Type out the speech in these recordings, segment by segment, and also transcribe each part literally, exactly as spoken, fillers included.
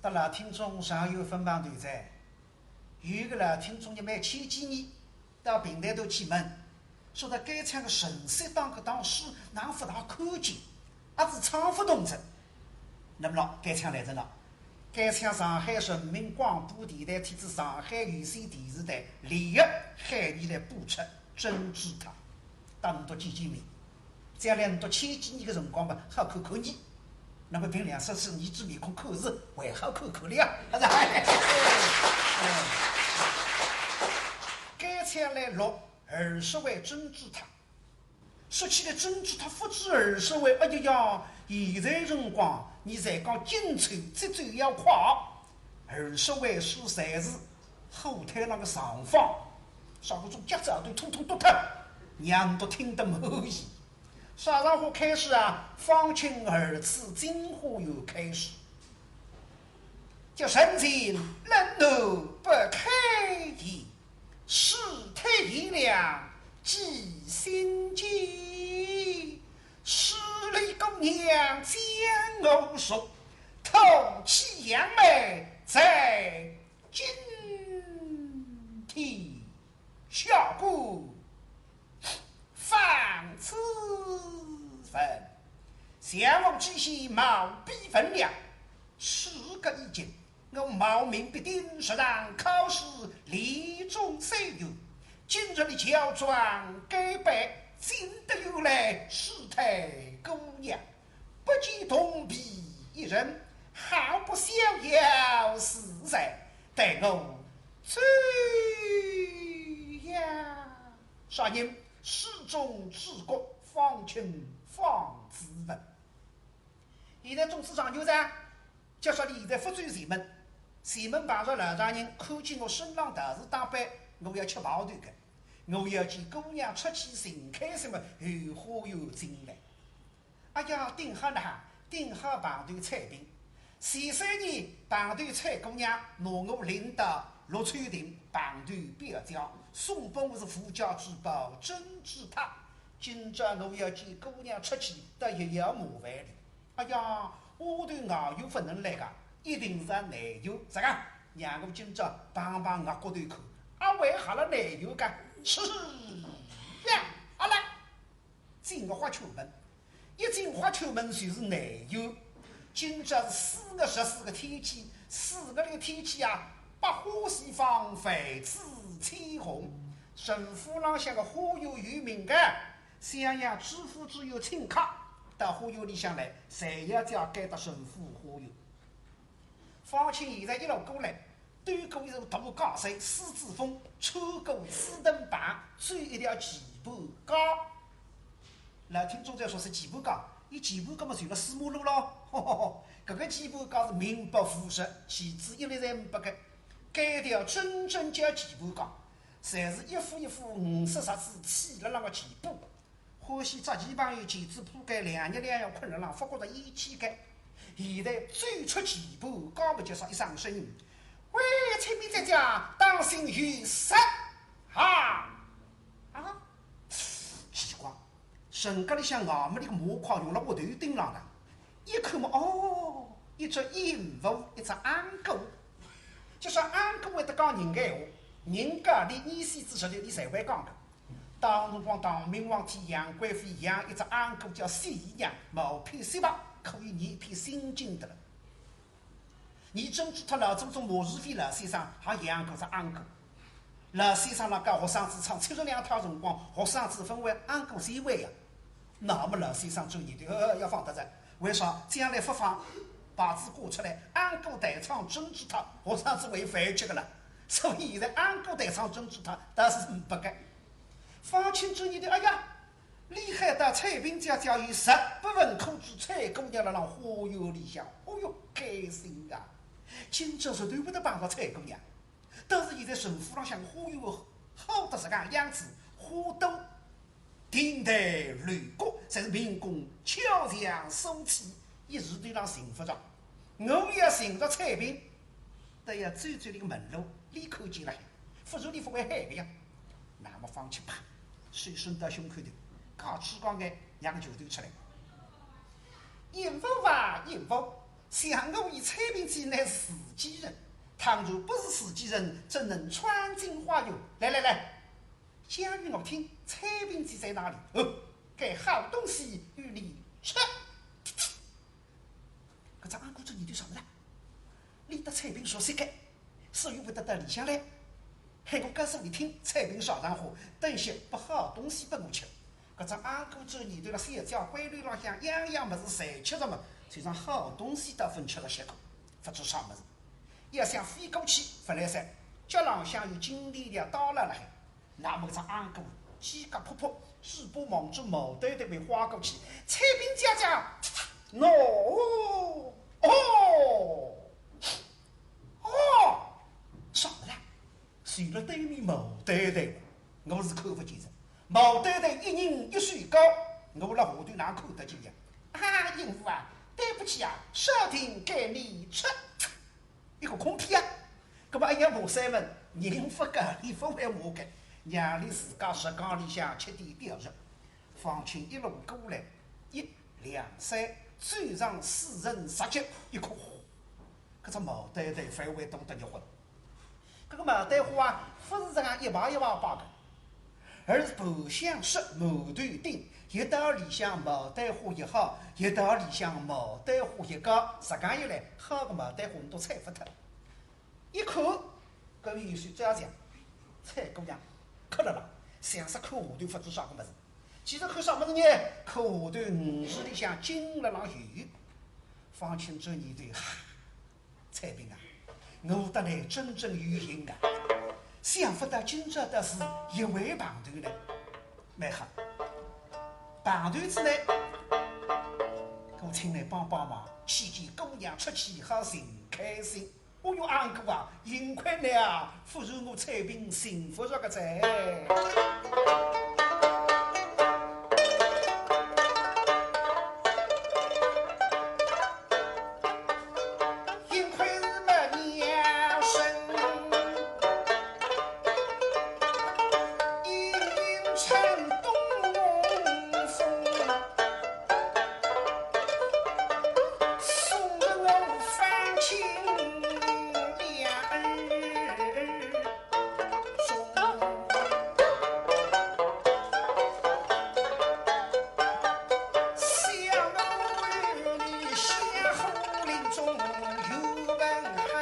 搭老听众上有分享头哉，有个老听众呢，蛮牵记呢，到评弹团去问，说到该场个陈设当搿档书，哪勿大看见，阿是唱勿动哉。那么咯，该场来哉了，该场上海人民广播电台，替仔上海有线电视台联合海艺来播出《珍珠塔》，搭㑚笃见见面。 将来㑚笃牵记呢个辰光嘛，好看看呢。那么凭良心说，伲只面孔看是还好看看了呀，阿是？哎，该场来录二十回《珍珠塔》，说起来《珍珠塔》勿止二十回，哎呀呀，现在辰光伲侪讲紧凑，节奏要快，二十回书侪是火腿浪个上方，啥个种节奏都统统读脱，让㑚笃听得满意。 啥辰光开始啊？方卿二次进花园开始。叫人情冷暖不开言，世态炎凉几心间。十里姑娘将我属，吐气扬眉在 今天下官方子文，相望之时貌比文良，事隔已久，我冒名必丁，实上考试连中三元。今日里乔装改扮，进得园来，世态姑娘， 不见同伴一人，好不逍遥自在，待我走呀。啥人？书中主角方卿方子文。现在总是上游哉，就说伊现在勿走前门，前门碰着老丈人，看见我身浪道士打扮，我要吃跑头个，我要见姑娘出去寻开心么，后花园进来。 哎呀，顶好呢，顶好碰头采萍。前三年碰头采姑娘，拿我领到绿翠亭碰头表姐，送拨我是无价之宝珍珠塔。今朝我要见姑娘出去，倒也要麻烦哩。哎呀，丫头外游勿能来个，一定是内游，啥个？让我今朝碰碰额角头看，阿会吓了内游个？是呀，好了。 进个花球门，一进花球门就是内游。今朝是四月十四个天气，四月里个天气啊，百花齐放，万紫千红。陈府浪向个花园有名个，襄阳知府知县请客，到花园里向来，侪要叫该搭陈府花园。 方卿现在一路过来，兜过一座大假山狮子峰，穿过紫藤棚，走一条棋盘街。老听众侪说是棋盘街，伊棋盘街么就辣四马路咯。吼吼吼，搿个棋盘街是名不副实，棋子一粒侪呒不个。该条真正叫棋盘街，侪是一副一副五色十字砌辣浪个棋盘。 欢喜捉棋朋友，棋子铺盖两日两夜困辣浪，勿觉着厌气个。现在走出棋盘街么就说一声声音：“喂，采萍姐姐，当心有贼啊！”啊，奇怪，城街里向外面个马框用了我头顶浪个，一看么，哦，一只印符，一只暗鼓。就说暗鼓会得讲人个闲话，人家连二三十岁里侪会讲个。 当辰光唐明皇帝杨贵妃养一只暗鼓叫雪鸳鸯，毛片雪白，可以验片心经的了。伲珍珠塔老祖宗毛世飞老先生也养过只暗鼓。老先生辣教学生子唱七十两套辰光，学生子勿会，暗鼓先会呀。那么老先生转念头，呃，要放得着，为啥？将来勿放，牌子挂出来，暗鼓弹唱珍珠塔，学生子会反击个了。所以现在暗鼓弹唱珍珠塔，但是呒不个。 方卿转念头，哎呀，厉害，搭采萍姐姐有贼，勿问可知采姑娘辣浪花园里向，哦哟，开心啊！今朝是对勿得碰着采姑娘，但是现在陈府浪向花园好得实梗样子，花朵亭台楼阁，侪是民工巧匠所砌，一时头浪寻勿着。我要寻着采萍，倒要走走俚个门路，俚看见了，勿然俚勿会喊个呀。 那么方卿啪，手伸到胸口头，假痴讲眼，让个拳头出来。印符啊，印符，想我与采萍姐乃自己人，倘若不是自己人，怎能穿金花裙？来来来，讲与我听，采萍姐在哪里？哦，该好东西与你吃。搿只阿哥做耳朵啥物事？俚搭采萍熟悉个，所以会得到里向来。喊我告诉俚听，采萍啥场化，等歇拨好东西拨我吃。搿只阿哥做耳朵辣小姐闺楼浪向样样物事侪吃着嘛，就像好东西倒朆吃着歇过，勿知啥物事。要想飞过去，勿来三，脚浪向有金链条带牢辣海。 那么搿只阿哥肩胛扑扑，嘴巴望准毛蛋蛋面花过去，采萍姐姐，喏，哦，哦，啥物事？坐辣对面毛蛋蛋，我是看勿见哉。毛蛋蛋一人一手高，我辣下头哪看得见呀？啊，媳妇啊，对不起啊，少停给你吃。 一个空皮啊。搿么哎呀，骂三门，人勿讲，俚勿会骂个，让俚自家食缸里向吃点点肉。方卿一路过来，一、两、三，走上四层石级，一看，搿只毛蛋蛋范围大得结棍。搿个毛蛋花啊，勿是实梗一排一排摆个， 而是盘香设、馒头顶，一道里向毛蛋花一号，一道里向毛蛋花一家，实梗一来，好个毛蛋花倷侪采勿脱。一看，搿位有啥家讲，采姑娘，看了啦，像是看下头勿知啥个物事。其实看啥物事呢？看下头鱼池里向金辣浪游。方卿转念头，哈， 采萍啊，我搭倷真正有幸啊，想勿到今朝倒是一回碰头呢。蛮好，碰头仔呢，我请倷帮帮忙，去见姑娘出气好寻开心。哦哟，阿哥啊，幸亏倷啊，勿然我采萍寻勿着个哉。 幸亏是没娘生，因为春东风，送得我方卿两耳 中。想我为你相和林中有文豪，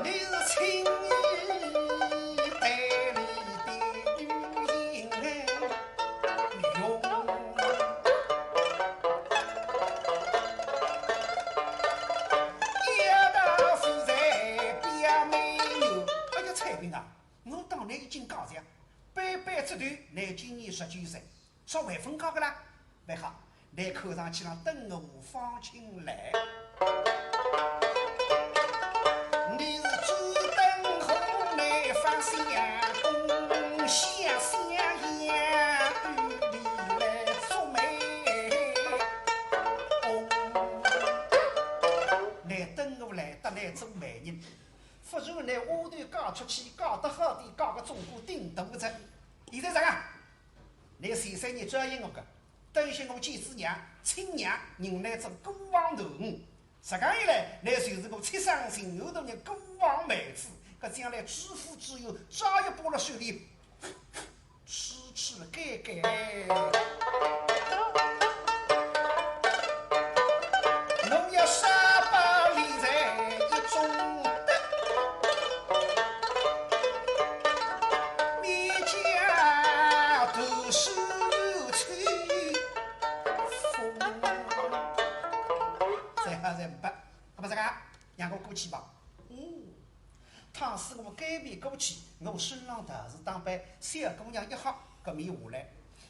你是青衣带里的女英雄。 一道飞在表妹哟。哎呀，采萍啊，我当倷已经讲哉，板板只头，倷今年十九岁，啥还朆嫁个啦？蛮好，倷看上去浪等我方卿来。你是主等候倷方相公，相相呀，与你来做媒。 倷等我来搭倷做媒人，勿然倷丫头嫁出去，嫁得好点，嫁个总归顶大个哉。现在啥个？倷前三日答应我个，等歇我见仔娘，亲娘，认倷做姑房囡儿。实梗一来，倷就是我出生入死个姑房妹子，搿将来知府知县抓一把辣手里， 痴痴个该该。侬要杀把理财一种的，面家读书吹风。再好再没，搿么啥个？让我过去吧。哦。 倘使我该面过去，我身浪道士打扮，小姑娘一吓，搿面下来；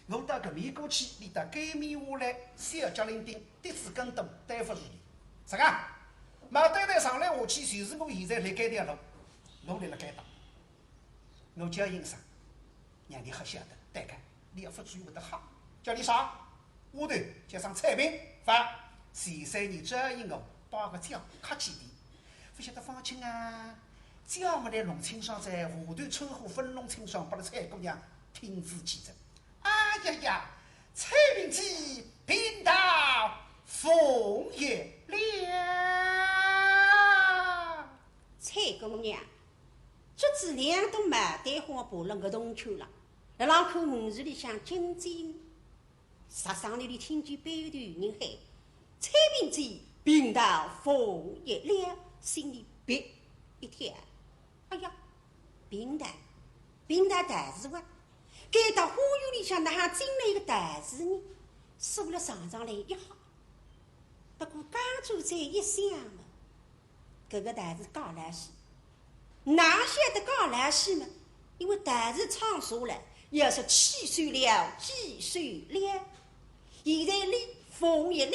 我到搿面过去，俚到该面下来，小脚伶仃，跌仔跟斗，对勿住俚。啥个？毛蛋蛋上来下去，就是我现在辣该条路，我立辣该搭。我叫应声，让俚瞎晓得，对个，俚也勿至于会得吓。叫俚啥？丫头，叫声采萍，勿，前三日答应我，摆个架，客气点。 勿晓得方卿啊，架末来弄清爽哉，下头春花朆弄清爽，拨了采姑娘听仔去哉。哎呀呀，采萍姐，贫道凤叶了。”采萍姑娘，搿只两朵牡丹花爬了个洞口了，辣浪看门前里向金睛。 煞生头里听见背后头有人喊：“采萍姐，贫道凤叶了。”心里别一跳。哎呀，贫道，贫道道士哇，该搭花园里向哪哈进来一个道士呢？坐了床上来一吓，不过刚走再一想嘛， 搿个道士假老师，哪晓得假老师嘛？因为道士唱出来，要说起手了，起手了。现在你凤叶了，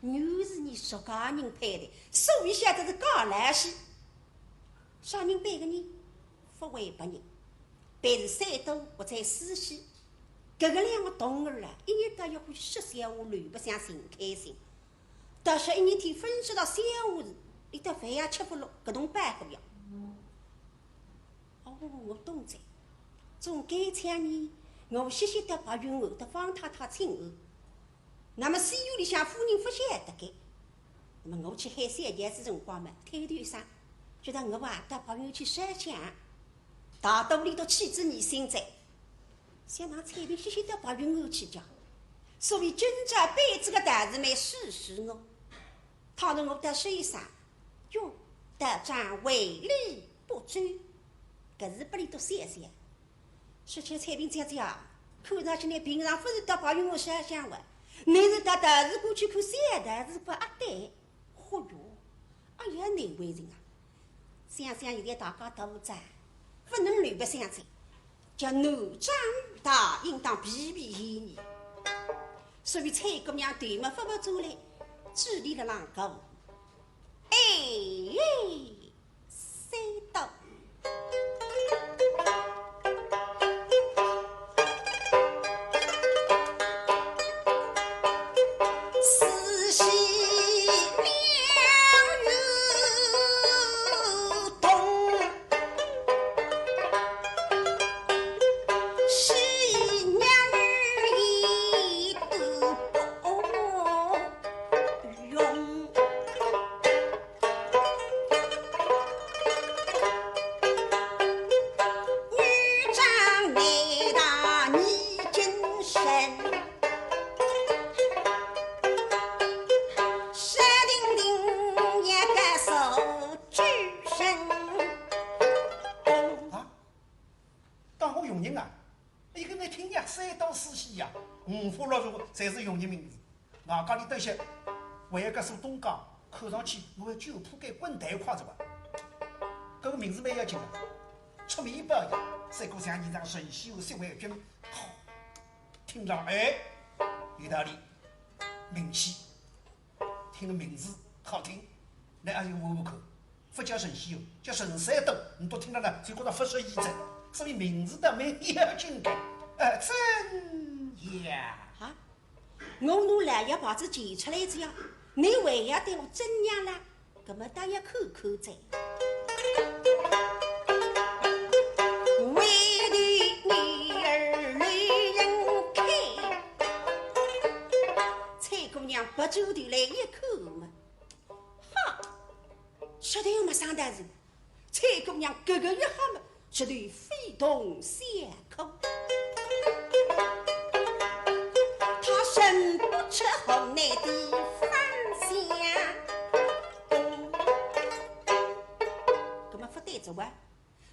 原是你自家人配的，所以晓得是假老师。啥人配个呢？勿会别人，便是三多或者四喜。搿个两个童儿啊，一日到夜欢喜说闲话，乱白相寻开心。 但是一日天勿说到闲话，伊搭饭也吃勿落，搿种办法呀。哦，我懂哉。总该抢呢，我歇歇到白云庵搭方太太请安。那么戏院里向夫人勿晓得个，那么我去喊小姐子辰光嘛，推头一声，觉得我啊到白云庵去烧香，大肚里头气子疑心哉。 想让采萍歇歇到白云庵去讲，所以今朝背仔个道士蛮试试我。倘若我搭说一声，哟，道长为礼不周，搿是拨伊笃笑笑。说起采萍姐姐啊，看上去倷平常勿是到白云庵烧香哇，倷是到道士馆去看小道士勿啊对。 嚯哟，哎呀，难为情啊！想想现在大家都在，勿能乱白相哉，叫男长大应当避避嫌疑。所以采萍姑娘对么勿勿转来，嘴里辣浪讲：“哎，三多。” 四喜两头动，喜娘与也都不容。 女长男大你谨慎，舌顶顶也该受举身。啊，当我佣人啊，伊搿眼听呀，三多四喜呀，五花六路侪是佣人名字。 外加里头些，还有个苏东家，看上去我要酒铺盖滚台快着吧。搿个名字蛮要紧的，出名一百呀，赛过像你这样沈西侯、谢婉君，听着，哎，有道理，名气，听个名字好听，那还有我不可，不叫沈西侯，叫沈三多，你都听着呢，就觉得不适意哉。所以名字倒蛮要紧的，哎，真呀。啊？ 我拿老爷牌子提出来子呀，你还要对我怎样啦？搿么倒要看看哉。唯独女儿泪人开。采萍姑娘别转头来一看嘛，哈，实头没啥大事。 采萍姑娘咯咯一吓么，实头非同小可。她认不出河南的芳香。搿么勿对哉哇，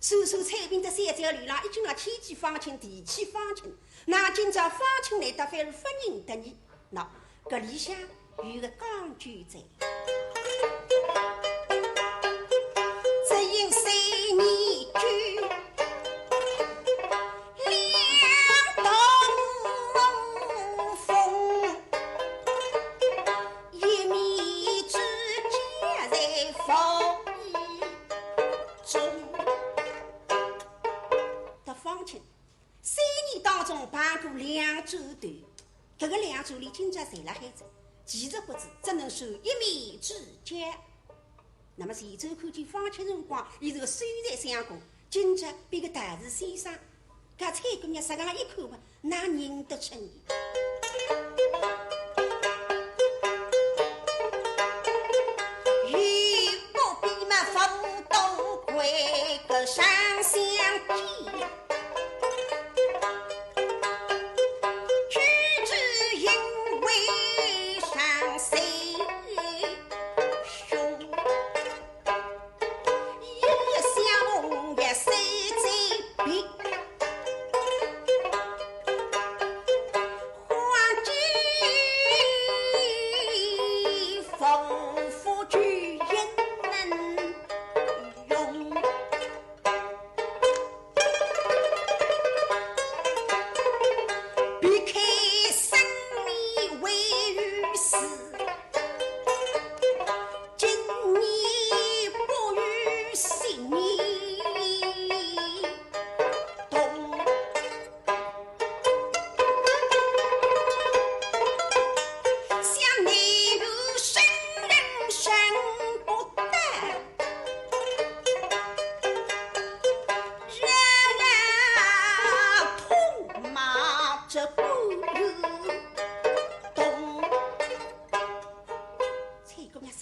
虽说采萍搭小姐里啦，已经啊，天际方卿，地际方卿，那今朝方卿来得反而勿认得呢。 喏，搿里向有个讲究哉。只因三年久，两道风，一面之间在风雨中。搿方卿 三年当中碰过两转头，搿个两转里今朝侪辣海哉，其实不知只能算一面之交。那么前头看见方卿辰光，伊是个秀才相公，今朝变个道士先生，搿采萍姑娘实梗一看嘛，哪认得出呢？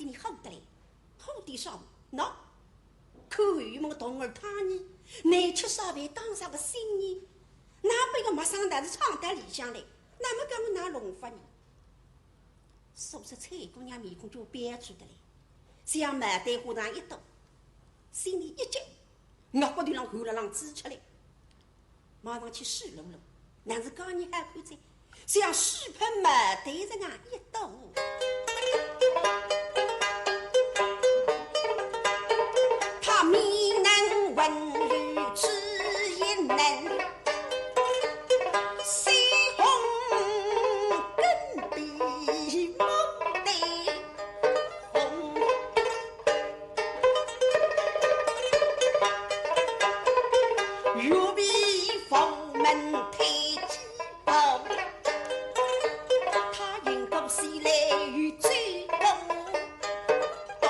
你好得来，好点啥么？喏，看后门个童儿他呢，难吃啥饭当啥个心呢？哪不一个陌生人是闯到里向来，那么讲我哪弄法呢？所以说采萍姑娘面孔就板出得来，像牡丹花上一朵，心里一急，额角头浪汗了浪滋出来。 马上去水漉漉，乃是讲你还看见，像水盆没得这样一朵。他面能文语，只一能西红跟比目的 红。玉臂佛门太极宝，他因果是来与最公懂。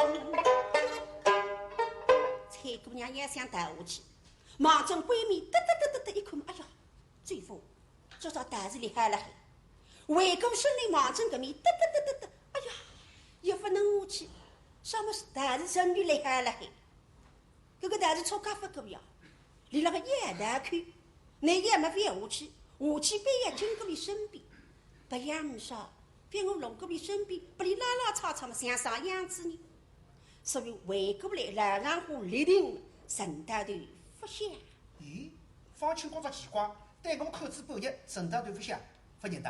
采萍姑娘也想逃下去，望准闺蜜，得得得得得一看，哎呀，最后，这只袋子里还了海。回过身来望准搿面，得得得得得，哎呀，也不能下去，啥么事袋子真的来还了海。 搿个袋子错介勿过呀，连了个一道去，乃也没翻下去，下去板要经过伊身边，勿要勿说，翻我弄过伊身边，拨伊拉拉扯扯么像啥样子呢？所以回过来，老丈夫立定，沉到头勿响。咦，方卿觉着奇怪，对我看仔半日，沉到头勿响，勿认得。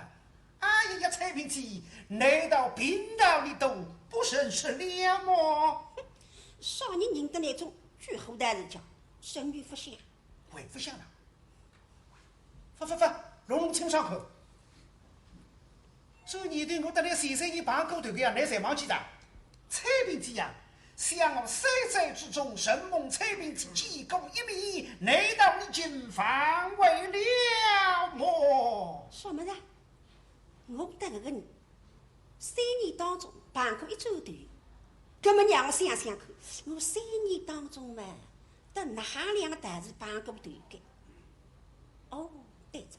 哎呀，采萍姐，难道贫道你都不认识了么？啥人认得那种鬼火袋子家，声音勿响。还勿响了？勿勿勿，弄弄清爽看。这年头我搭倷前三年碰过头个呀，倷侪忘记哉？采萍姐呀，想我三载之中，承蒙采萍姐见过一面，难道你竟忘怀了么？啥物事？ 我搭搿个人三年当中碰过一转头，葛么让我想想看，我三年当中嘛，搭哪两个袋子碰过头个？哦，对着，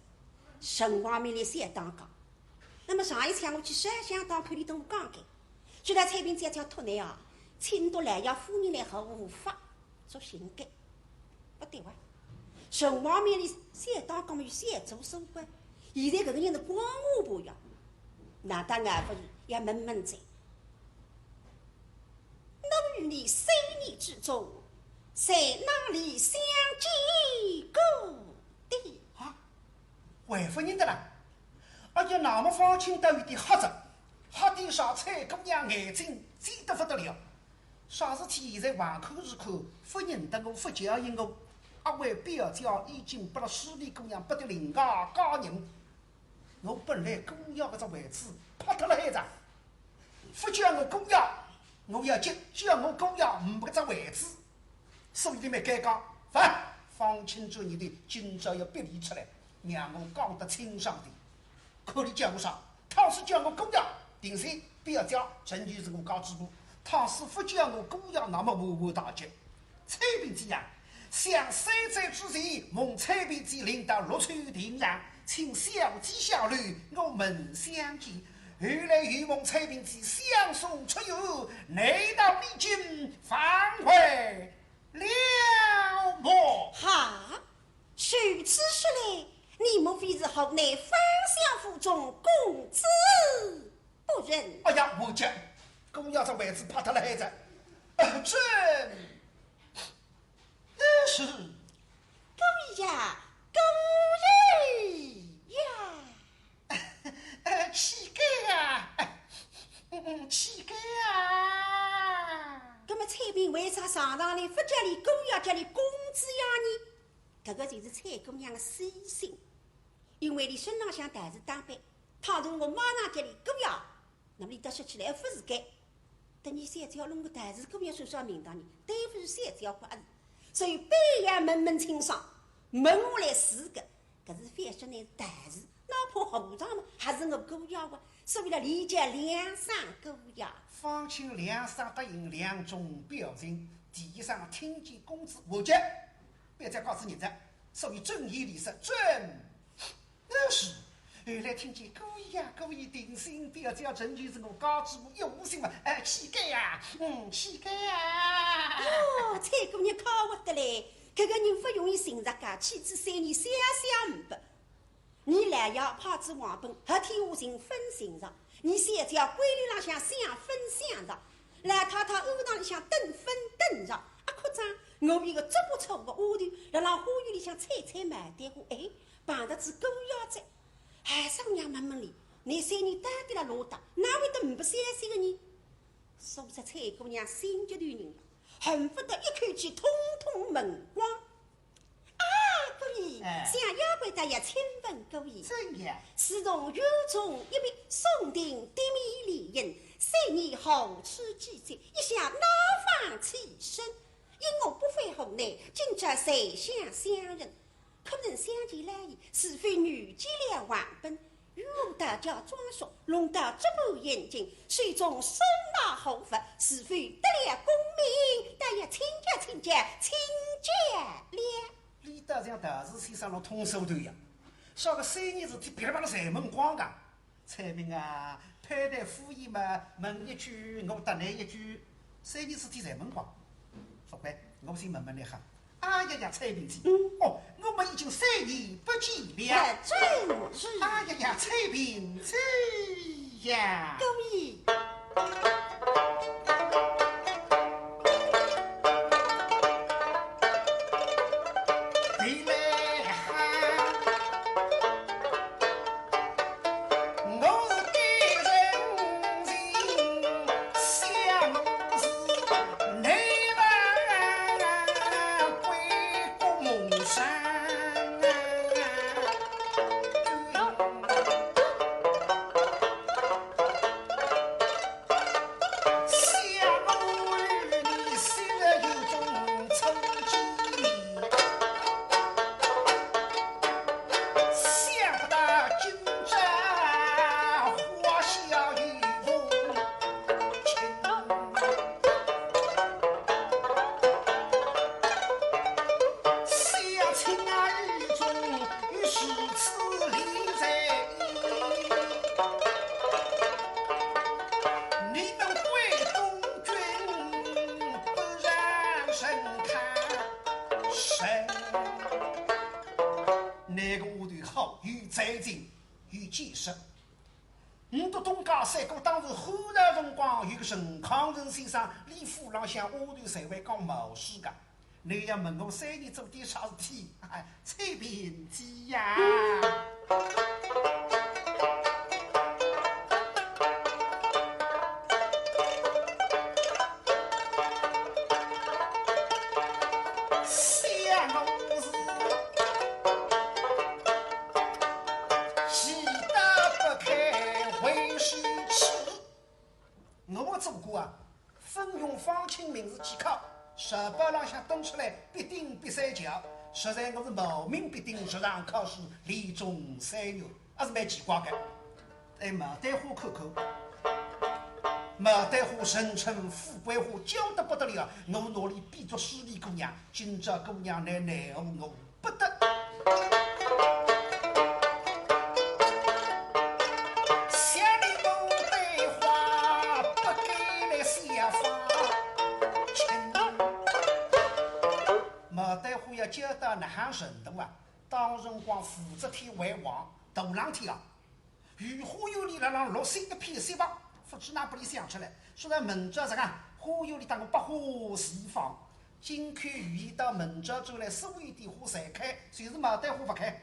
辰光面里想当讲。那么上一趟我去烧香当口里头讲个，就在采萍姐姐托倷啊，请到老爷夫人来和我发作兴个。 勿对哇，辰光面里想当讲么有想做啥个，现在搿个人是光下巴呀，难道俺勿是要问问哉？我与你三年之中，在哪里相见过的？啊，还勿认得啦？哎呀，那么方卿倒有点吓着，吓得啥，采萍姑娘眼睛尖得勿得了。 啥事体现在横看竖看，勿认得我，勿叫应我。阿为表姐已经拨了势利姑娘拨得另外嫁人，我本来姑爷搿只位置拍脱了海哉，勿叫我姑爷，我要急，叫我姑爷没搿只位置，所以倷蛮尴尬。勿，方卿转念头，今朝要逼伊出来，让我讲得清爽点。 可以叫我啥？倘使叫我姑爷，定是表姐仍旧是我家主婆；倘使勿叫我姑爷，那么我为大姐。采萍姐呀，想三载之前，蒙采萍姐领到潞安亭上，请小姐下楼，我们相见。后来又蒙采萍姐相送出游，难道你竟反悔了么？哈， 如此说来，你莫非是河南方相府中公子夫人？哎呀，我讲，姑爷这位置拍脱了海哉。呃，这，那是姑爷，姑爷呀！呃，乞丐啊，嗯，嗯，乞丐啊。那么采萍为啥上上来不叫你姑爷，叫你公子呀呢？ 搿个就是采萍姑娘的私心，因为伊身浪向带仔打扮，倘若我马上叫伊姑爷，那么伊倒说起来勿是个。等伊小姐弄个带仔姑爷算啥名堂呢？对勿起小姐个阿是，所以必要问问清爽，问下来是个，搿是反正呢带仔，哪怕和尚嘛，还是我姑爷哇，所以呢，伊叫两声姑爷。方卿两声答应，两种表情，第一声听见公子，我叫，别再告诉你的。 所以正言厉色，正，那是后来听见姑爷呀，姑爷定心点，只要成全是我家主婆，有心嘛，哎，乞丐呀，嗯，乞丐呀。哦，采萍姑娘快活得来，搿个人勿容易寻着个，妻子三年想想勿。伲老爷派仔王本，黑天下寻勿寻着，伲小姐闺里浪向想勿想着，老太太庵堂里向等勿等着，阿哭张，我一个足不出户个丫头，辣辣花园里向采采牡丹花，哎，碰着仔姑爷哉。 还想让问问俚，倷三年到底辣哪搭，哪会得呒不消息个呢？所以说采萍姑娘心急头人了，恨不得一口气通通问光。啊，姑爷，哎。想要回大爷请问姑爷，怎样？自从院中一笔送定的米利银，三年何处寄去，一向闹放起身，因我不会红来，今朝才想相认。 可曾想起来，是非遇见了王本，与我道交庄叔，弄到这般险境，手中收拿何物，是非得了功名，但要请教请教请教了。俚倒像道士先生弄通俗头一样，啥个三年事体噼里啪啦侪问光个。 采萍啊，攀谈敷衍嘛，问一句，我答倷一句，三年事体侪问光。勿管，我先问问倷哈。啊呀呀，采萍姐，嗯。哦，我们已经三年不见了。哎，正是。啊呀呀，采萍姐呀。姑爷。 倷个丫头好，有才情，有见识。 倷笃东家三哥当时汉朝辰光有个陈康成先生，俚府浪向丫头侪会讲毛书个。倷要问我三年做点啥事体？哎，采萍姐呀。想我是 其道不开回首处。我做过啊，分用方卿名字去考，试卷浪向登出来必定必三角，实在我是冒名必定，实上考试连中三元，还是蛮奇怪个。哎，牡丹花看看，牡丹花人称富贵花，娇得不得了，我拿俚比作势利姑娘，今朝姑娘来奈何我 不得。想你牡丹花不该来相方亲。牡丹花要娇到哪哼程度啊？当辰光武则天为王，大冷天啊，御花园里辣浪落新一片雪白，勿知哪拨俚想出来，说在明朝实梗，花园里搭我百花齐放。 金口御医到明朝转来，所有的花侪开，就是牡丹花勿开。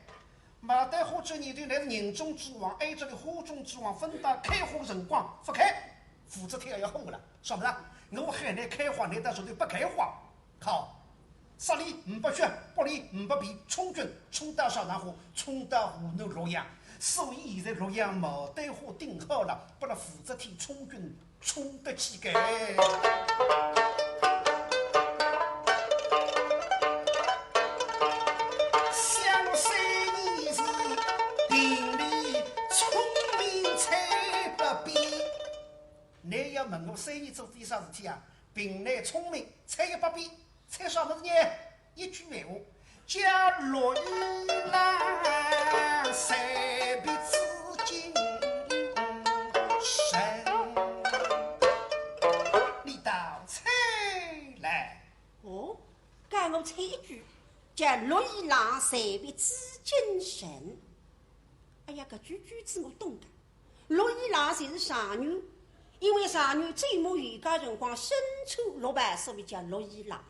牡丹花这年头乃是人中之王，挨着个花中之王，分到开花辰光勿开，武则天要火了，晓得伐？我喊倷开花，倷倒说倷勿开花。好，杀倷呒不血，剥倷呒不皮，充军，冲到啥场化？冲到河南洛阳。所以现在洛阳牡丹花定好了，拨勒武则天充军 冲得起个。想我三年是凭你聪明才不变。倷要问我三年做点啥事体啊？凭倷聪明才一百变，才啥物事呢？一句闲话，叫落雨啦，三鼻子猜一句，叫绿衣郎才别紫禁城。哎呀，搿句句子我懂个。绿衣郎就是状元，因为状元最末游街辰光身穿绿袍，所以叫绿衣郎。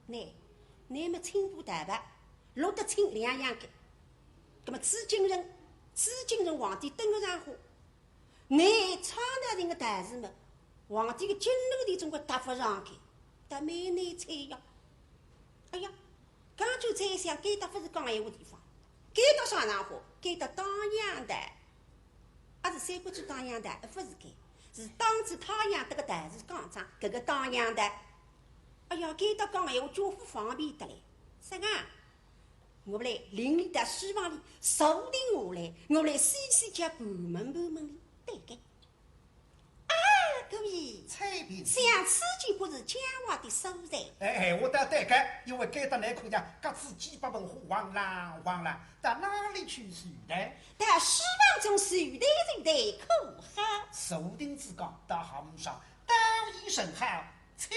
倷，倷么青袍大袍，绿搭青两样个。葛么紫禁城，紫禁城皇帝登勿上去， 倷唱得人个台词嘛，皇帝个金銮殿总归搭勿上去，搭蛮难猜呀。哎呀，刚就猜想，该搭勿是讲闲话地方，该搭啥场化？该搭当阳台。阿是三国志当阳台？勿是该，是当仔太阳搭个台子讲张，搿个当阳台。哎呀，该搭讲闲话交勿方便得来，啥个？ 我来领俚到书房里坐定下来，我来细细叫盘问盘问俚，对个。啊，姑爷，采萍。想此间不是讲话的所在。哎，哎，我倒对个，因为该搭倷看呀，各自几百盆花晃啦晃啦，到哪里去坐呢？到书房中坐定坐定可好？坐定之讲，倒好不少，倒也甚好。 请。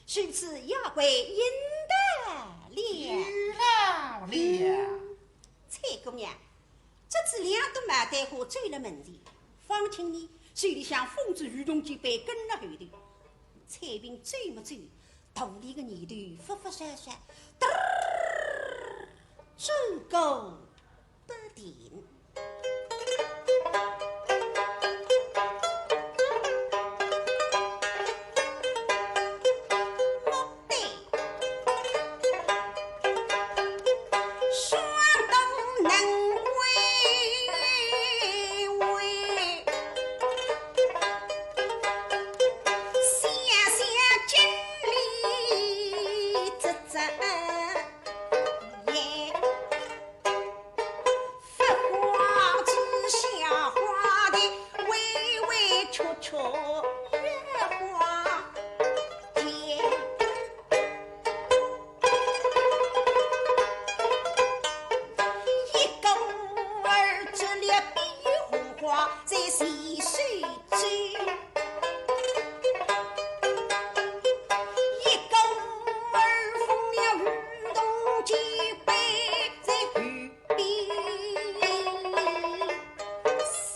如此丫鬟应道了。有劳了。嗯，采萍呀，执仔两朵牡丹花走了门前，方卿呢，手里向捧仔渔筒简板跟了后头。采萍走么走，肚里个念头忽忽闪闪，嘚儿，转个 不停。莫得双刀能为为，想想今里这这夜。 发花枝下花的微微雀雀月花间，一个儿执了碧玉红花在细手中，一个儿捧了渔筒简板在后 边谁？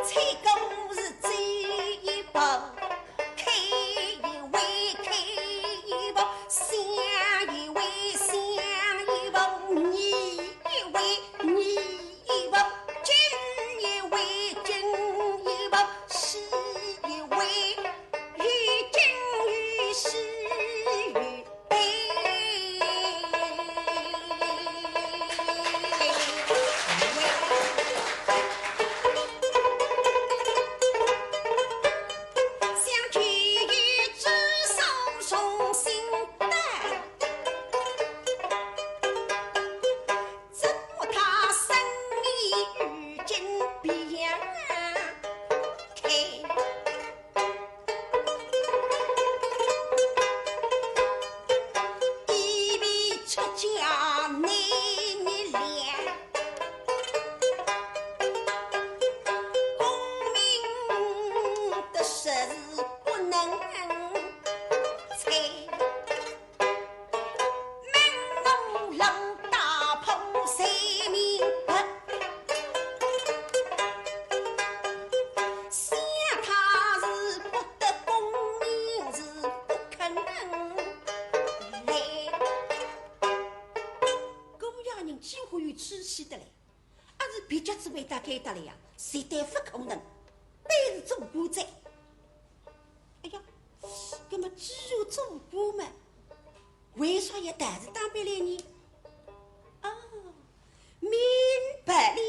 采萍是走一步，看一回，看一步，想一回，想一步，疑一回，疑一步，惊一回，惊一步，喜一回。 有惊有喜有悲。想旧友之送送心胆，只怕他生命如今变开。 一味出家难逆练，功名得失是不能猜。 门楼浪打破谁明白？想他是不得功名是不肯来。姑爷人几乎有志气得来，阿是别家子会到该搭来呀，绝对不可能，乃是做官哉。哎呀，那么既然做官嘛， 为啥要带仔打扮来呢？哦，明白了。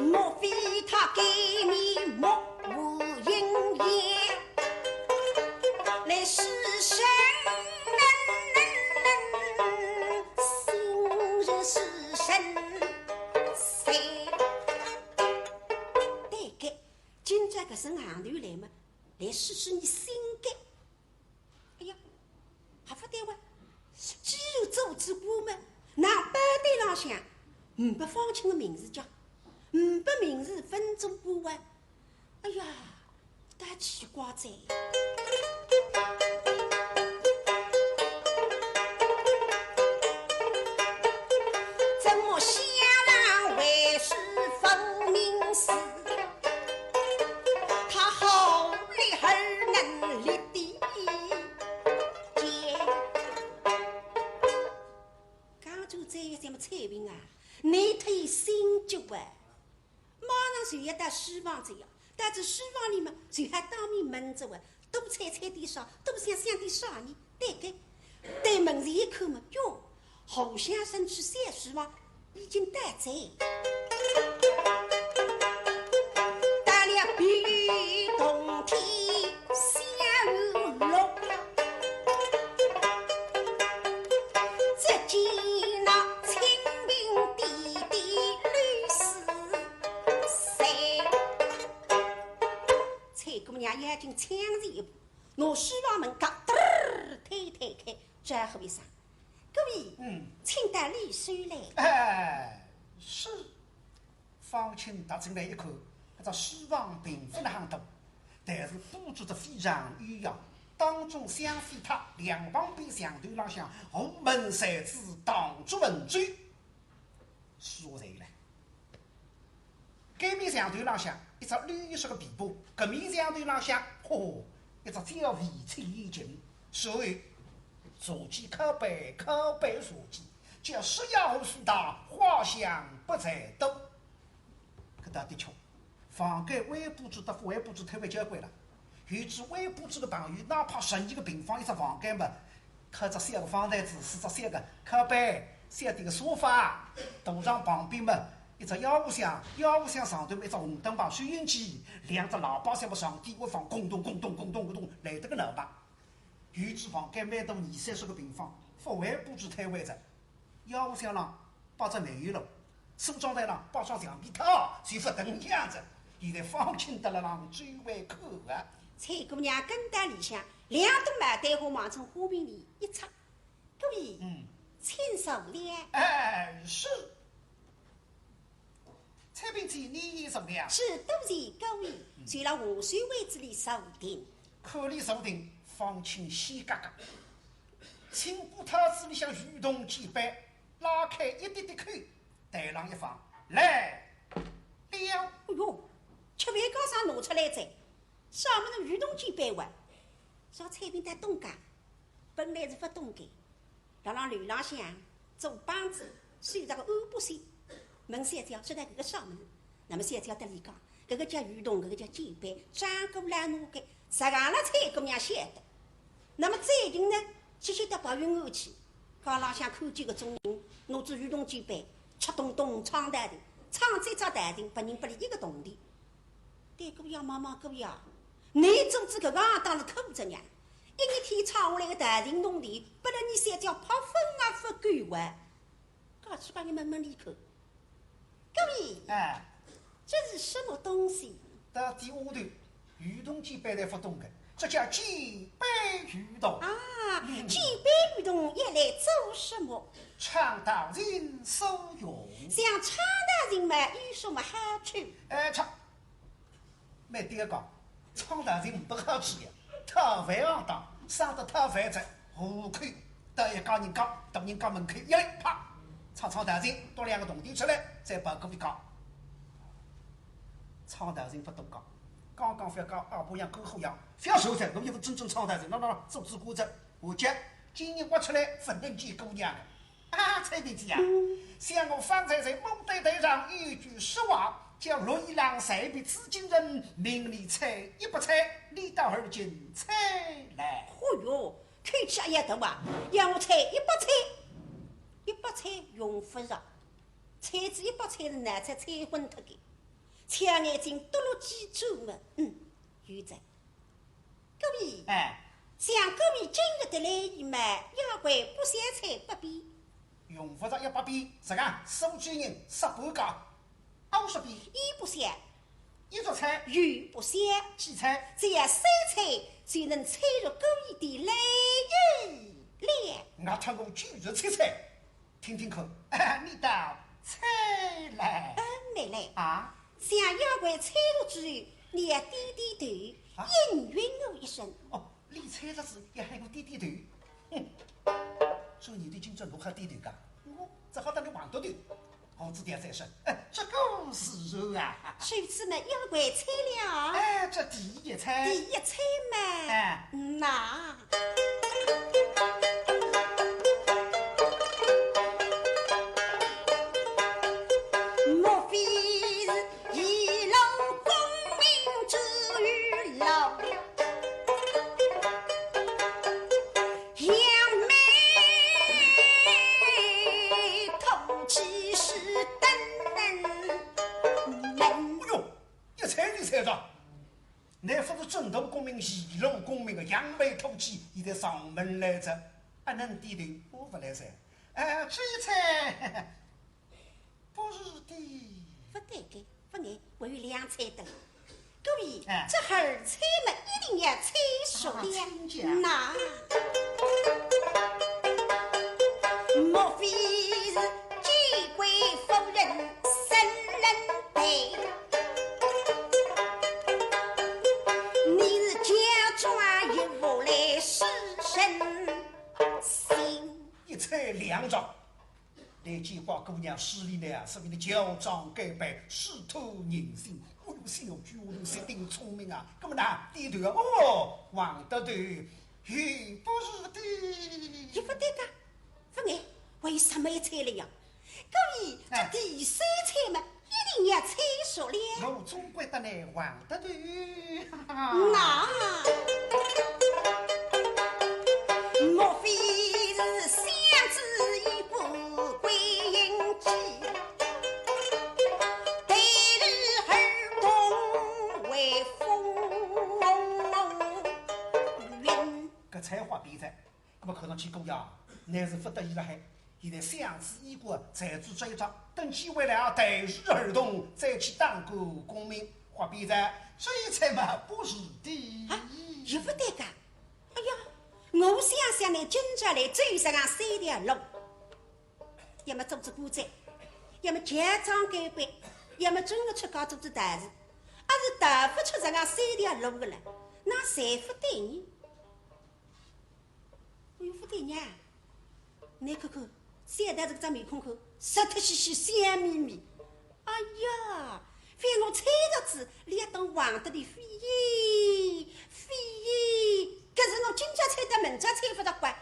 莫非他给你目无人烟，来是什么？信任是神谁？对个， 今朝搿身行头来嘛，来试试你性格。哎呀，还勿对哇，既然做仔官嘛，那包袋浪向呒不方卿的名字叫，呒不名字分做官啊。哎呀，倒奇怪哉。怎么下来为是分明是，他好理而能力的见。刚才这一节么采萍啊，你忒心急啊。 马上就要到书房去呀，到仔书房里嘛，就还当面问着我，多猜猜点啥，多想想点啥呢？对个，对门前一看嘛，哟，侯先生去小书房已经到哉。到了壁咚天下落，只见那清平点点绿丝 谁？采萍姑娘眼睛抢仔一步，拿书房门嘎噔儿推推开，招呼一声：“各位，嗯。请到里首来。”哎，是。方卿踏进来一看，搿只书房并勿是很大，但是布置得非常优雅，当中香妃榻，两旁边墙头浪向，午门扇子，档竹文绢。 书台来。搿面墙头浪向一只绿色的壁布，搿面墙头浪向，嚯，一只焦尾七弦琴。所以茶几靠背，靠背茶几，叫书雅无书大，花香不在多。搿倒的确， 房间还布置得勿还布置，忒会交关了。有仔还布置的朋友，哪怕十二个平方一只房间嘛，靠只小个方台子，四只小个靠背，小点个沙发，大床旁边嘛，一只药壶箱，药壶箱上头嘛一只红灯牌、收音机，两只喇叭箱嘛上底下放，咚咚咚咚咚咚咚咚，来得个闹猛。有仔房间蛮大，二三十个平方，勿还布置忒会着。 药壶箱浪摆只煤油炉，梳妆台浪摆双橡皮套，就勿登样子。现在方卿得了浪最为可啊。采萍姑娘跟到里向，两朵牡丹花望仔花瓶里一插，各位，嗯。请坐了。哎，是。采萍姐，你也坐了。是，多谢各位，嗯。就勒下首位子里坐定。看俚坐定，方卿喜嘎嘎。青布套子里向渔筒简板， 拉开一点点口，台浪一放，来了。哎哟，吃饭高上拿出来哉，啥物事渔筒简板哇？啥采萍搭东家，本来是勿懂个，辣辣楼浪向做帮子，收着个安布线，问小姐晓得搿个啥物事？那么小姐搭俚讲，搿个叫渔筒，搿个叫简板，张姑娘拿个，实梗了采萍姑娘晓得。那么最近呢，歇歇到白云庵去， 街浪向看见个种人，拿仔渔筒简板，吃咚咚唱道情，唱仔只道情，别人拨俚一个铜钿。对姑爷望望姑爷，你做仔搿个行当是苦着呢，一日天唱下来个道情铜钿，拨了你三角拍粉也勿够啊。搿去帮你问问俚看。 各位，哎。这是什么东西？到底下头，渔筒简板侪勿懂个，这叫简板渔筒。啊，嗯。简板渔筒用来做什么？唱道情所用。像唱道情嘛，有什么好处？哎，唱， 蛮对个讲，唱道情呒不好处呀，讨饭行当，省得讨饭哉，户口到一家人家，大人家门口一来，啪，唱唱道情，多两个铜钿出来，再跑过一家。唱道情勿懂讲，刚刚覅讲阿婆样、姑父样，覅说哉，侬又勿真正唱道情，喏喏喏，做仔官哉，我讲，今日挖出来勿能见姑娘个。 啊，采萍姐啊，嗯。想我方才在牡丹台上有一句说话，叫“绿衣郎才比紫禁城”，命你猜一百猜，你倒而今猜来。嚯哟，口气也大啊，要我猜一百猜，一百猜用勿着，猜仔一百猜是难猜猜昏脱个，抢眼睛多落几转么，嗯，有哉。 各位，哎。像各位今日得来一嘛，要怪不三猜八遍。用勿着一百遍，实梗苏州人说半讲，二十遍。一不三，一着猜，有不三，几猜？只要三猜，就能猜出各位的来意了。我看我九十七猜。 听听看，你倒猜来。嗯，妹妹。啊？想要我猜着之后，你要点点头，啊？应允我一声。哦，你猜着之后要喊我点点头。哼，所以你对今朝如何点头噶？我只好当你横得头。 我只点三声，哎，这个时候啊。谁知呢，要怪猜了。哎，这第一猜。第一猜嘛。哎。嗯呐。莫非是一路功名之余老？ 扬眉吐气是登门。哎哟，一猜就猜着。乃勿是正途功名，一路功名个扬眉吐气，现在上门来着。啊，能点头，我勿来噻。哎，这一猜，不是的。勿对个，勿对，还有两猜的。 各位，哎。这二猜嘛，一定要猜熟了。啊，请讲。那，莫非是见贵夫人生人陪？你是假装一副来书生心。一猜两着。 来见怪姑娘势利呢，说明你乔装改扮，试探人心。哎哟，小鬼，我都是顶聪明啊，搿么呢，点头啊，哦，横得头，有本事的。有勿对个，勿碍，为啥么一猜了呀？各位，这哎。第三猜嘛，一定要猜熟了。我总归得来横得头。 那，莫非是相知已故桂英姐？对你耳朵微风云。搿才话变哉。 那么看上去姑爷，乃是勿得已了海。现在相思已过，才做这一桩，等机会了，对视耳动，再去打个功名，话变哉，这一猜嘛，不是的。啊，也不对个。哎呀，我想想呢，今朝来走上三条路，要么做只官仔，要么乔装改扮，要么真个出家做只道士，阿是逃不出这样三条路个了，那侪不对呢。 哎哟，不对呢，倷看看，小道士搿只面孔看，煞脱兮兮笑眯眯。哎呀，非我猜着仔，俚要当横得头非也，非也，可是我今朝猜得，明朝猜勿着怪。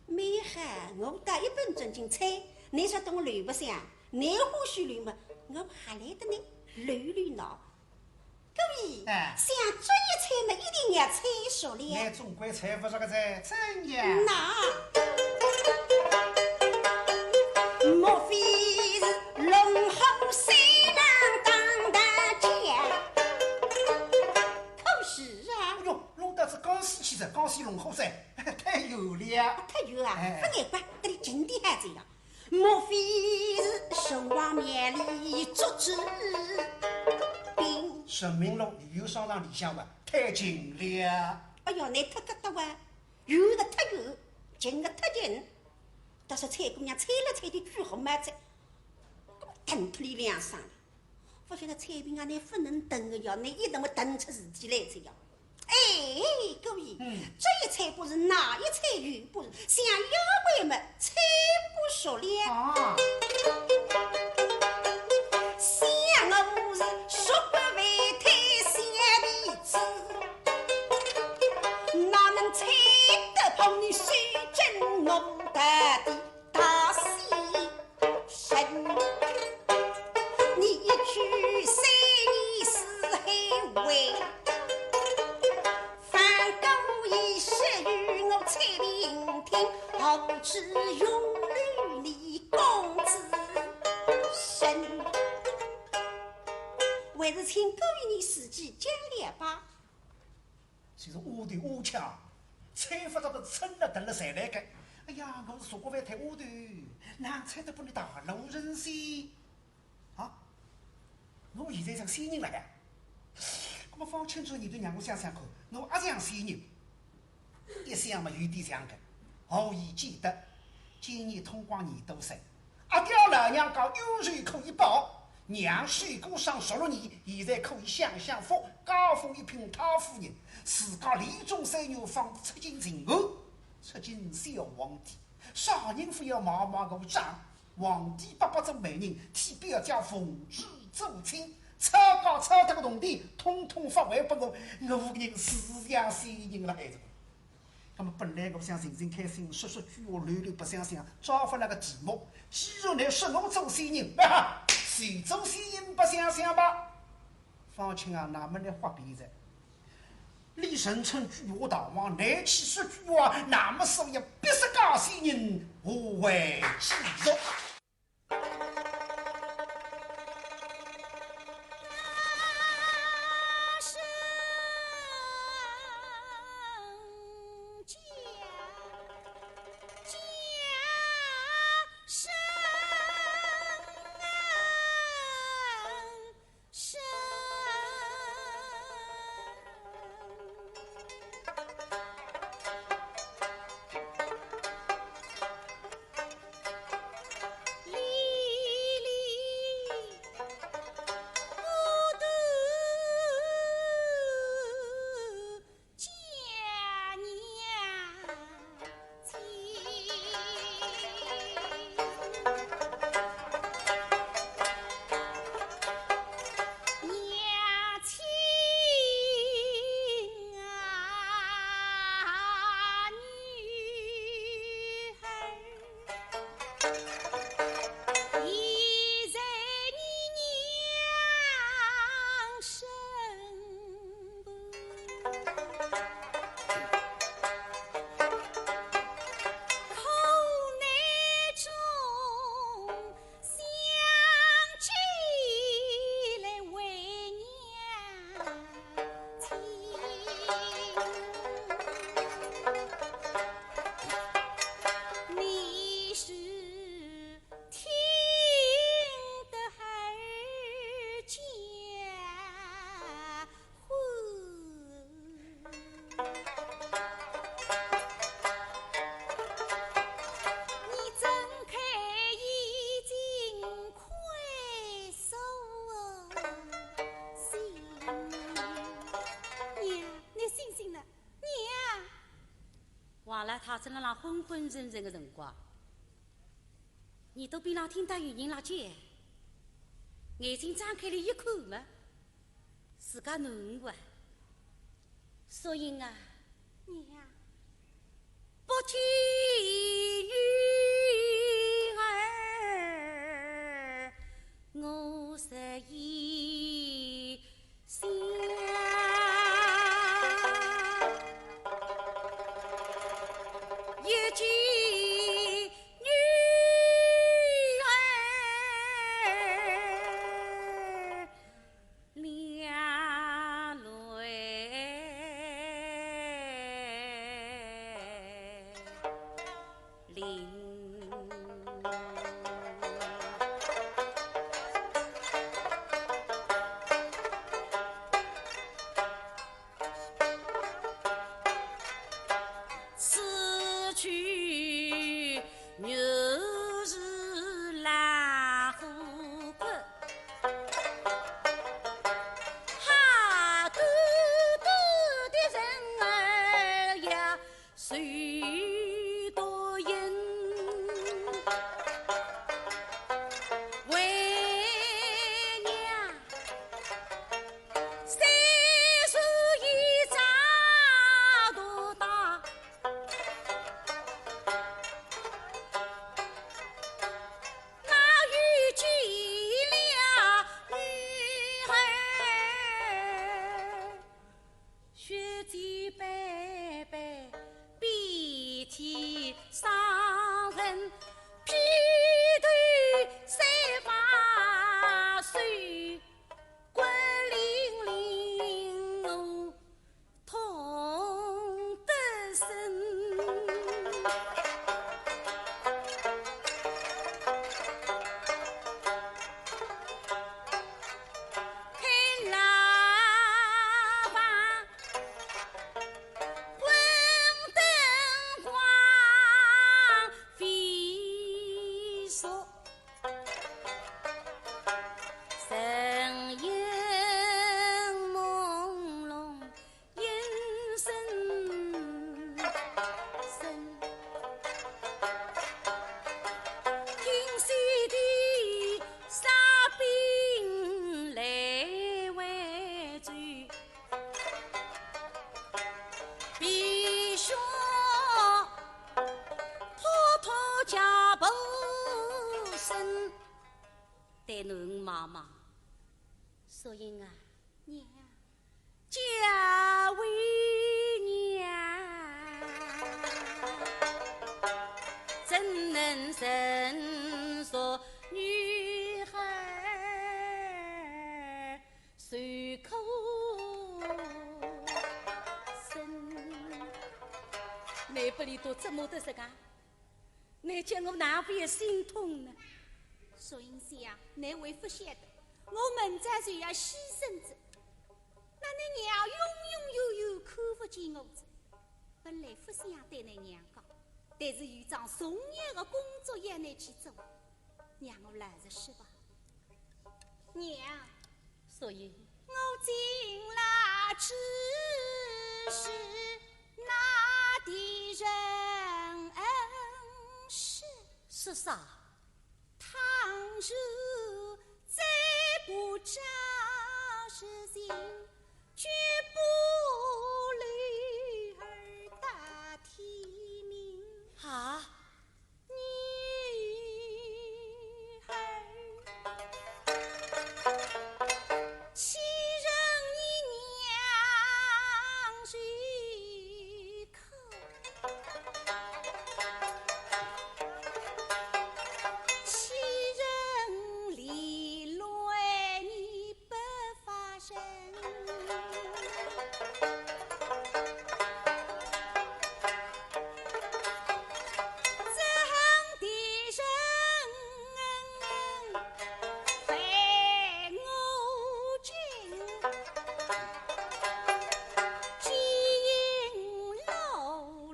蛮好，我倒一本正经猜，倷说当我乱白相，倷欢喜乱么，我还来得呢，乱乱闹。 各位，哎。想这一猜嘛，一定要猜熟了。乃总归猜勿着个哉，怎样？那，莫非是龙虎山上打大架？可是啊。哎哟，弄到仔江西去哉，江西龙虎山，太远了。太远啊，哎。勿碍怪，搿里近点还是呀。 莫非是城隍庙里捉仔兵？神明路又要上场里向哇，太近了。哎哟，倷忒客气哇，远个忒远，近个忒近。但是采萍姑娘猜了猜的句号末哉，搿么等脱俚两声了。 勿晓得采萍啊，倷勿能等个哟，倷一等么等出事体来哉哟。哎，各位，嗯。这一猜不是，那一猜又不是，想要怪么猜不熟了。啊。想我是说不会太小的子，哪能猜得破你手真我大的 大喜神。你一去三年四海外，翻过一世与我采萍听，何处容留你公子身？还是请各位你自己讲了吧。 就是丫头丫腔，猜勿着个，撑了等了侪来个。哎呀，我是说过万太丫头，哪猜得破你大陆人噻？啊，我现在像仙人了呀。那么方卿这年头让我想想看，我阿像仙人？一想嘛，有点像个。何以见得？今年通光廿多岁，阿爹老娘家冤仇可以报，娘守寡上十六年，现在可以享享福，加封一品太夫人。自家连中三元，方出京寻我，出京小皇帝，啥人勿要望望我张？皇帝白白做媒人，替表姐奉旨做亲，抄家抄脱个铜钿，统统发还拨我，我人是像仙人了，孩子。 那么本来我想寻寻开心，说说鬼话，乱乱白相相，抓勿牢个题目。既然倷说我做仙人，哈哈，就做仙人白相相吧。方卿啊，那么倷豁边哉。你人称鬼话大王，倷去说鬼话，那么所以逼死假仙人，何为其乐？ 娘，倷醒醒了，娘！王老太正辣浪昏昏沉沉个辰光，耳朵边浪听到有人辣叫，眼睛张开来一看嘛， 自家囡儿啊，素英啊，娘。不见女儿我实已想，一见女儿 两泪淋。此去 原是老虎骨，哈嘟嘟的人儿呀，谁都应。为娘，虽是一朝大对囡妈妈，素英啊，娘，家为娘，怎能忍受女孩受苦？生，你不里都这么的这个，你叫我哪会心痛呢？素英姐啊，你还不晓得，我明朝就要牺牲哉，那你娘永永远远看不见我哉。本来不想对你娘讲，但是有桩重要的工作要你去做，让我老实说吧。娘，素英，我尽了之事，那的人恩师。是啥？倘若再不照实情，绝不留儿到天明。啊？ 女儿，岂忍你娘受苦？岂忍离乱你 不发声。这样的人被我敬，只因落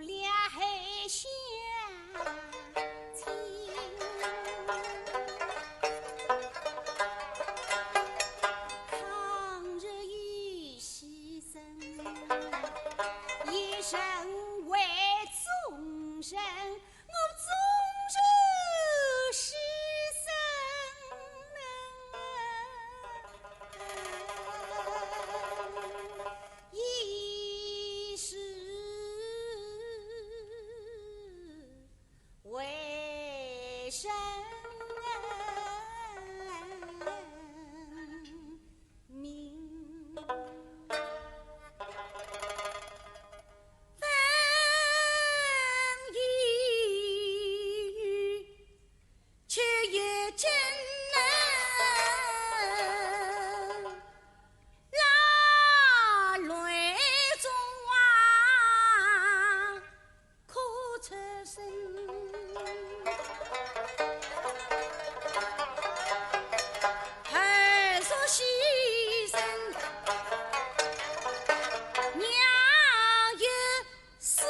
了海下 情。倘若有牺牲，一人为众人，我纵然牺牲，亦是 为人民。分一语，却也怎能拉泪纵横 哭出声。儿若牺牲，娘也死。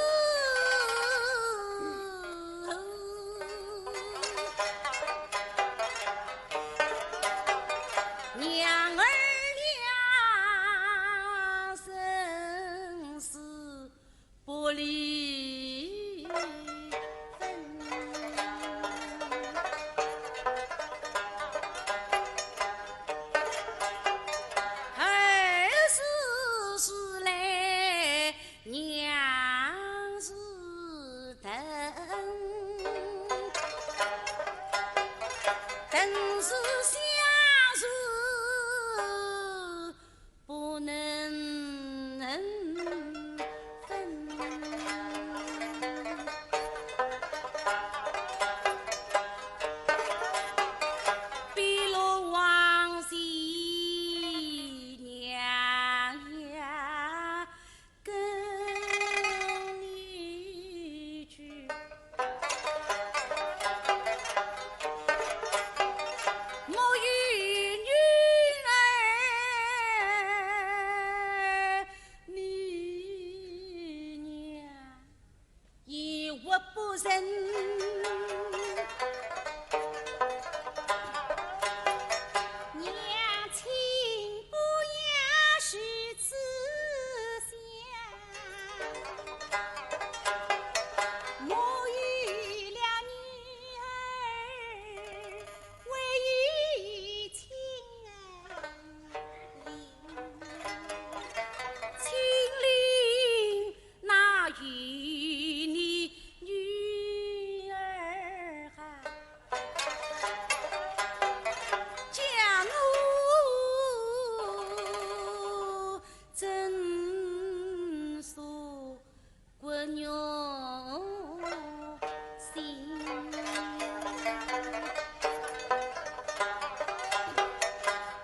娘儿俩生死 不离分。儿是死来娘是疼，疼是相思 不能分。比落往昔娘呀，跟你去。莫怨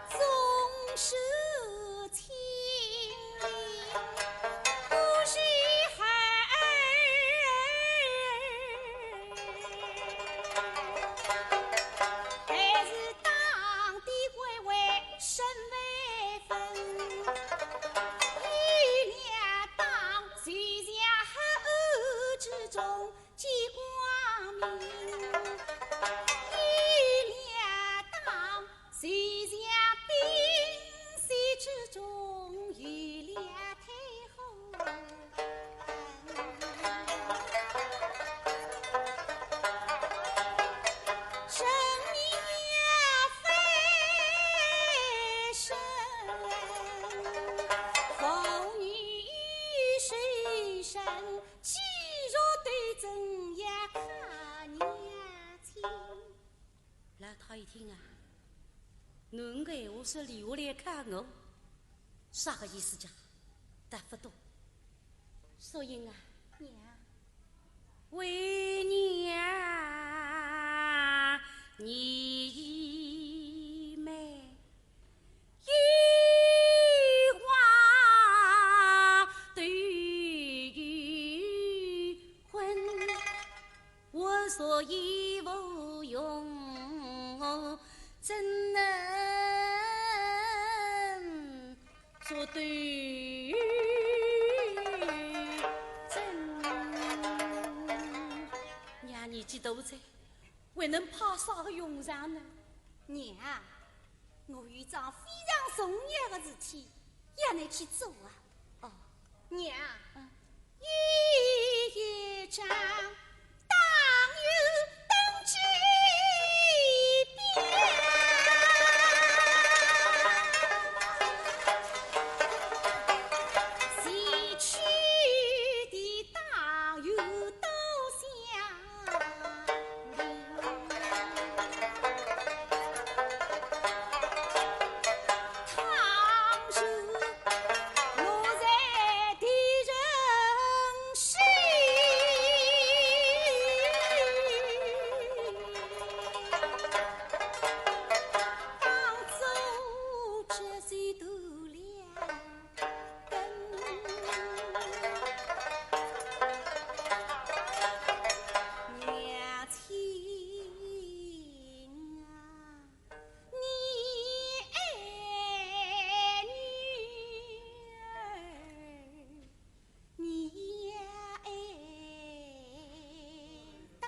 总是清明不是孩儿，还是当的官为身为分，一两当就像黑暗之中 见光明，一两当就像冰雪之中有了退后。人命也非生，妇女也是生， 肌肉都怎样看娘亲？老太一听啊，囡儿闲话说留下来看我，啥个意思讲？答勿懂。素英啊，娘。为娘，你已美， 一花都已昏，我所以无用，怎能做对症？娘年纪大哉，还能派啥个用场呢？娘， 我有桩非常重要的事体要你去做啊。哦，娘，嗯。有一桩当有登记表，前去的当有多想 娘亲啊，你爱女儿，你也爱当。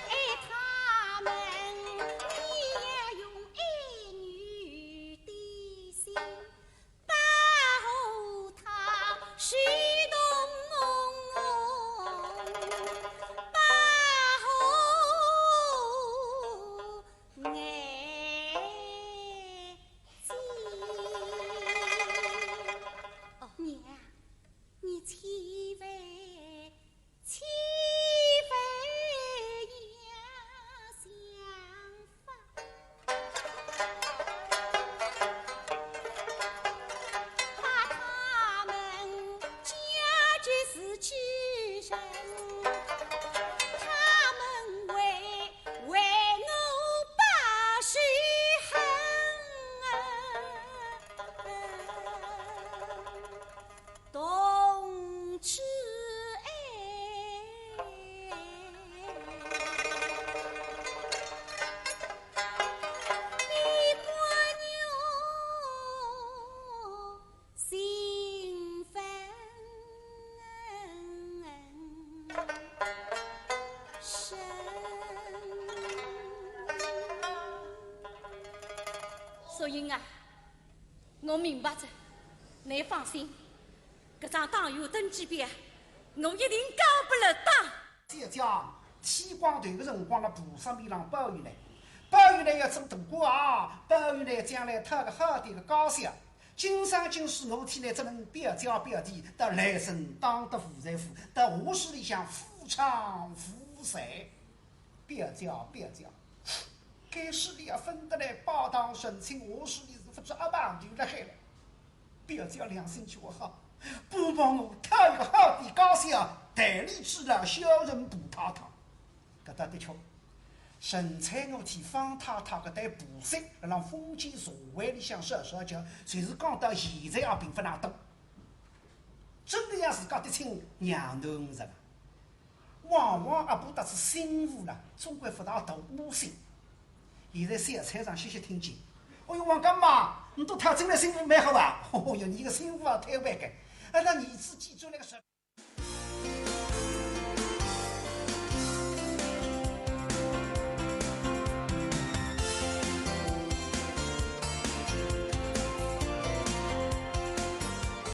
爱他们，你也用爱女的心保护她，是同保护眼睛。哦，娘， 你千万，千万要想法，把他们交给自己人，他们会为我报仇恨。 同志哎，你不用心烦人。素英啊， 我明白哉，倷放心，搿张当有登记表，我一定交拨俚当。小姐剃光头个辰光，辣菩萨面浪保佑呢，保佑呢要做大官啊，保佑呢将来讨个好点个家小。今生今世，我替倷只能表姐表弟，到来生当得无罪福，到下世里向夫唱妇随。 表姐，表姐，该世里也分得来拜堂成亲，下世里是勿知阿爸头辣海了。表姐良心叫好，勿帮我想代理主了小人婆太太。搿搭的确，陈翠娥搭方太太搿对婆媳，辣辣封建社会里向说说叫，就是讲到现在也并勿大多。真个像自家的亲娘囡儿了。往往阿婆搭仔新妇啦，总归勿大大窝心。现在小菜场歇歇听见，哦哟，王干妈，侬倒讨进来新妇蛮好啊。哦哟，侬个新妇啊，太会个。啊，那儿子记住那个什